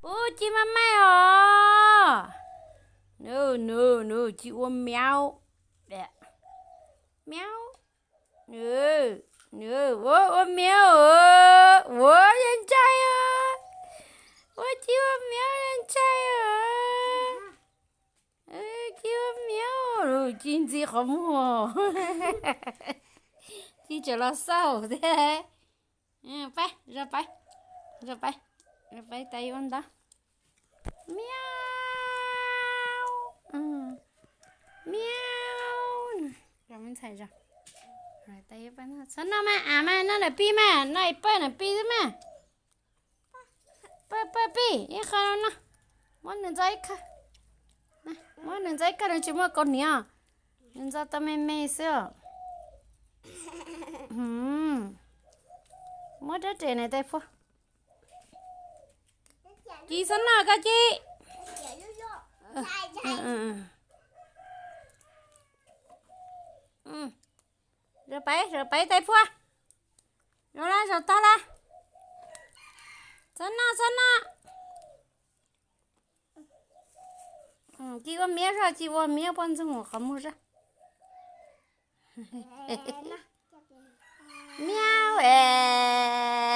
Ub, ci maj maj os. Nws, nws, nws ci ua miau. Miau. Nws, nws ua, ua miau. Ua, yeej ntshai os. Ua ci ua miau yeej ntshai os. Ci ua miau, ci ntxi qhov muag. Ci tseem los xauj thiab. Peb, zov peb, zov peb, zov peb tais ua ntawd. Miau, miau. Txhob noj mas, av mas, noj lawm pij mas, noj pawj lawm pij xwb mas. Pawj, pawj pij ib qho no. Muab nws ntxo ib qho. Muab nws ntxo ib qho, nws tsis muaj kaus hniav. Nws ntxo tau me me xwb os. Muab rab riam na tais phua. Ci txhob noj koj ci. Zov peb, zov peb tais phua. Zov lawm, zov tag lawm. Txhob noj, txhob noj. Ci ua miab zog, ci ua miab poj ntxoog qhov muag zog. Miau es.